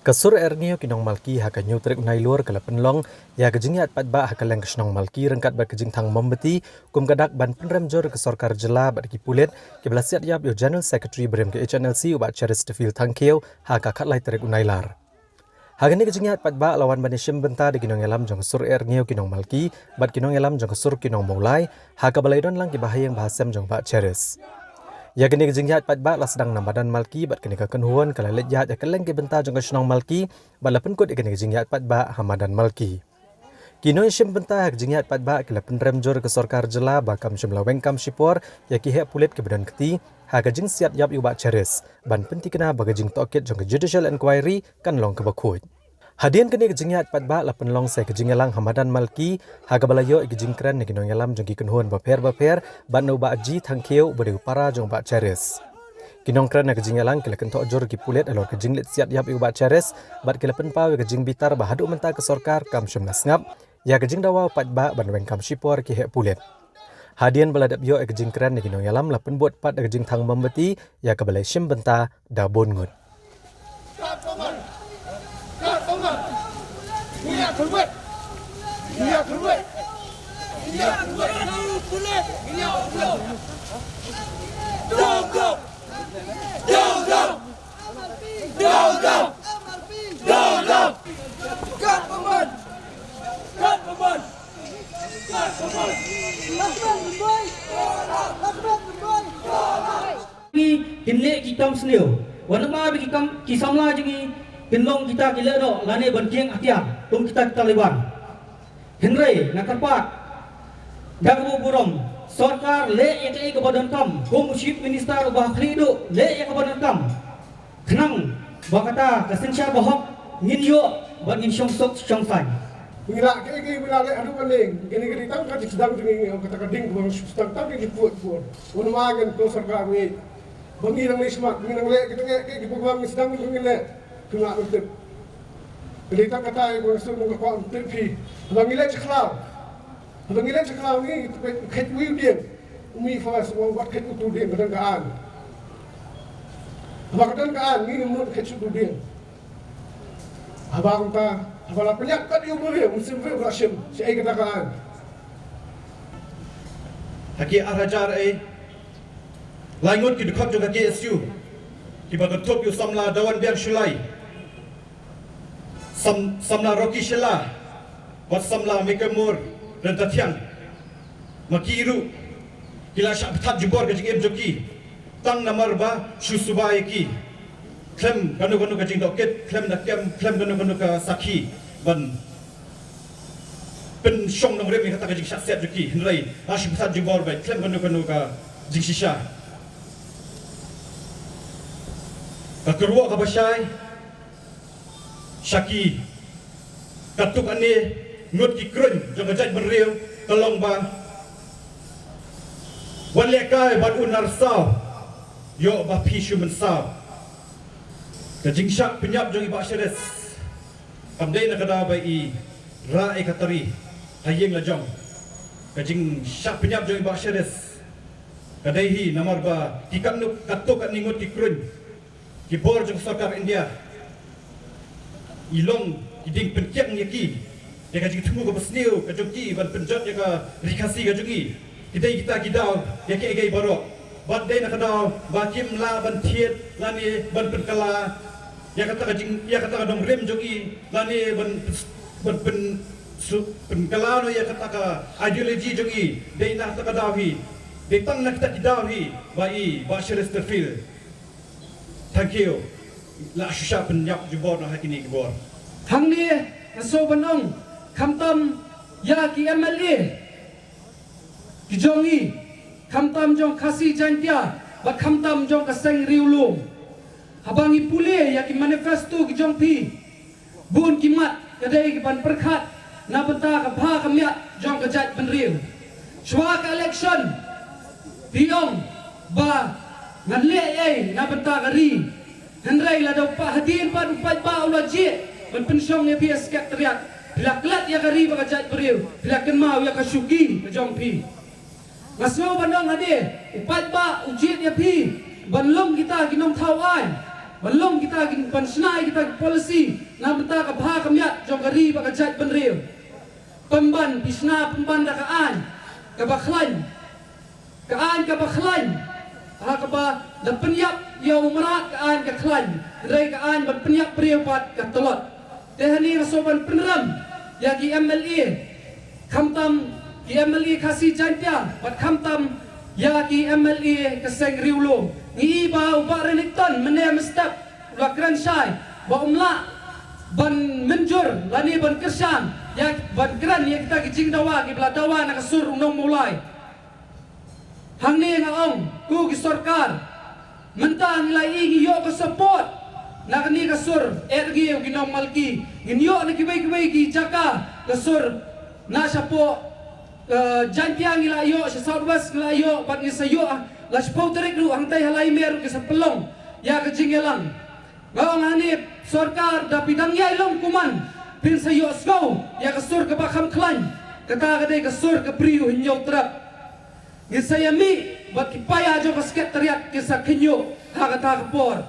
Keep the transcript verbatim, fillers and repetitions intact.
Ka sur er ngiew ki nong Malki ha ka hynñiew tarik u Nailur ka la pynlong ïa ka jingïaid paidbah ha ka leng ka shnong Malki ryngkat bad ka jingthang mombati kum ka dak ban pynrem jur ka sorkar jylla bad ki pulit kiba la siat ïap ïa u General Secretary barim ka H N L C u Bah Cheristerfield Thangkhiew ha ka khatlai tarik u Nailar. Ha kane ka jingïaid paidbah la wan ban ïashim bynta da ki nongïalam jong ka sur er ngiew ki nong Malki bad ki nongïalam jong ka sur ki nong Mawlai ha kaba la ïadon lang ki bahaïing bahasem jong Bah Cheris. Ïa kane ka jingïaid paidbah la sdang na madan Malki bad kane ka kynhun ka la leit ïaid ha kylleng ki bynta jong ka shnong Malki bad la pynkut ïa kane ka jingïaid paidbah ha madan Malki. Ki nongïashim bynta ha ka jingïaid paidbah ki la pynrem jur ka sorkar jylla ba kam shym la weng kam shipor ïa ki heh pulit kiba don kti ha ka jingsiat ïap ïa u Bah Cheris ban pynthikna ba ka jingtohkit jong ka judicial inquiry kan long kaba khuid. Hadien kane ka jingïaid paidbah la pynlong sa ka jingïalang ha madan Malki ha kaba la ïoh ïa ka jingkren na ki nongïalam jong ki kynhun bapher bapher bad na u Bah G Thangkhiew uba dei u para jong u Bah Cheris. Ki nongkren ha ka jingïalang ki la kynthoh jur ïa ki pulit halor ka jingleit siat ïap ïa u Bah Cheris bad ki la pynpaw ïa ka jingbitar ba haduh mynta ka sorkar kam shym la sngap ïa ka jingdawa u paidbah ban weng kam shipor ki heh pulit. Hadien ba la dep ïoh ïa ka jingkren na ki nongïalam la pynbud pat da ka jingthang mombati ïa kaba la ïashim bynta da bun ngut. Ngi kin leh ki kam sniew. Wat la ba ki kam ki samla jong ngi kin long kita ki lehnoh lane ban kieng atiar kum kita ki Taliban. Hynrei nga kyrpad da kaba burom, sorkar leh ïa kaei kaba donkam, kum u Chief Minister uba khlieh duh leh ïa kaba donkam. Khnang ba kata ka synshar bahok ngin ïoh bad ngin shong suk shong saiñ. Ngi lah kaei kaei ba ngi lah leh haduh mynne, kane ka dei tang ka jingsdang jong ngi, kata ka ding ba ngi shu sdang tang ka jingphuh phuh. Wan ma ngan ko sorkar ngi ba ngi nang leh smat, ngi nang leh kita ngi kaei kaei ba ngi sdang ngi ngi leh. Phi lah ban tip. Ka dei tang kata ïa ba ngi sdang ngi kwah ban tip phi. Ba ngi leh jakhlaw. Haba ngi leit sha khlaw ngi, ngi khet wei u dieng. U mih first, u wan wat khet utu u dieng, ka don ka aiñ. Haba ka don ka aiñ ngi, ngim nud khet shuh utu u dieng. Haba kumta, haba la pynïap kat ïa u briew, u mynsiem briew u la shim shaei kata ka aiñ. Ha ki ar hajar eh, lai ngut ki dkhot jong ka K S U kiba kynthup ïa u samla Dawanbiang Shullai, Sam, samla Rocky Shylla bad samla Michael Moore Ryntathiang. Ma ki ruh ki la shah pynthad jubor ka jingim jong ki tang namar ba shu suba ïa ki. Khlem kano kano ka jingtohkit, khlem da kem, khlem kano kano ka sakhi ban pynshong nongrim ïa kata ka jingshah siat jong ki, hynrei la shu pynthad jubor beit khlem kano kano ka jingshisha. Ka kyrwoh kaba shai sha ki katto katne ngut ki kruiñ jong ka jaitbynriew ka long ba, wat lehkai bad u narsaw, ïoh ba phi shu mynsaw. Ka jingshah pynïap jong i Bah Cheris kam dei na ka daw ba i rah ïa ka tari ha ïing la jong. Ka jingshah pynïap jong i Bah Cheris ka dei hi namar ba ki katno, katto katne ngut ki kruiñ, ki bor jong ka sorkar India, i long ki dieng pynkiang ïa ki, ïa ka jingthmu kaba sniew ka jong ki ban pynjot ïa ka Ri Khasi ka jong i. Ki dei kita ki daw ïa kiei kiei baroh. Bad dei na ka daw ba kim lah ban thied lane ban pynkylla ïa kata ka jing, ïa kata ka nongrim jong i lane ban, ban pyn, su, pynkylla noh ïa kata ka ideology jong i. Dei na kata ka daw hi, dei tang na kita ki daw hi ba i Bah Chesterfield Thangkhiew la shu shah pynïap jubor noh ha kine ki bor. Hangne nga sngewbha ban ong, khamtam ïa ki M L A ki jong ngi, khamtam jong Khasi Jaiñtia bad khamtam jong ka seng Riewlum. Haba ngi pule ïa ki manifesto ki jong phi, bun ki mat ka dei ki ban pyrkhat na bynta ka bha ka miat jong ka jaitbynriew. Shuwa ka election phi ong ba ngan leh ei na bynta ka ri. Hynrei lada u paidbah, hadien pat u paidbah u la jied ban pynshong ïa phi ha Secretariat, phi la klet ïa ka ri bad ka jaitbynriew, phi la kynmaw ïa ka shuki ka jong phi. Nga sngewbha ban ong hadien u paidbah u jied ïa phi ban long kita ki nongthaw aiñ. Ban long kita ki, ban shna ïa kita ki policy na bynta ka bha ka miat jong ka ri bad ka jaitbynriew. Pynban, phi shna pynban da ka aiñ kaba khlaiñ. Ka aiñ kaba khlaiñ. Ha kaba da pynïap ïa u mrad ka aiñ ka khlaiñ. Hynrei ka aiñ ban pynïap briew pat ka tlot. Te hangne nga sngewbha ban pynrem ïa ki M L A, khamtam ki M L A Khasi Jaiñtia bad khamtam ïa ki M L A ka seng Riewlum. Ngi i ba u Bah Renikton mynne mynstep u la kren shai ba um lah ban mynjur lane ban kyrshan ïa, ban kren ïa kita ki jingdawa kiba la dawa na ka sur u nong Mawlai. Hangne nga ong, ko ki sorkar, mynta ngi la i ngi ïoh ka support na kane ka sur, eh, ngi ïoh ki nongmalki, ngin ïoh na kiwei kiwei ki jaka ka sur, na shapoh, eh, Jaiñtia ngi la ïoh, sha South West ngi la ïoh, bad ngi sa ïoh, ah, la shiphew tarik ruh hangtai ha Laimer ruh ngi sa pynlong ïa ka jingïalang. Nga ong hangne, sorkar, da phi dang ïai long kumne, phin sa ïohsngew ïa ka sur kaba kham khlaiñ, kata ka dei ka sur ka briew Hynñiewtrep. Ngin sa ïa mih bad ki paia jong ka Secretariat, ki sa khynñiuh ha kata ka por.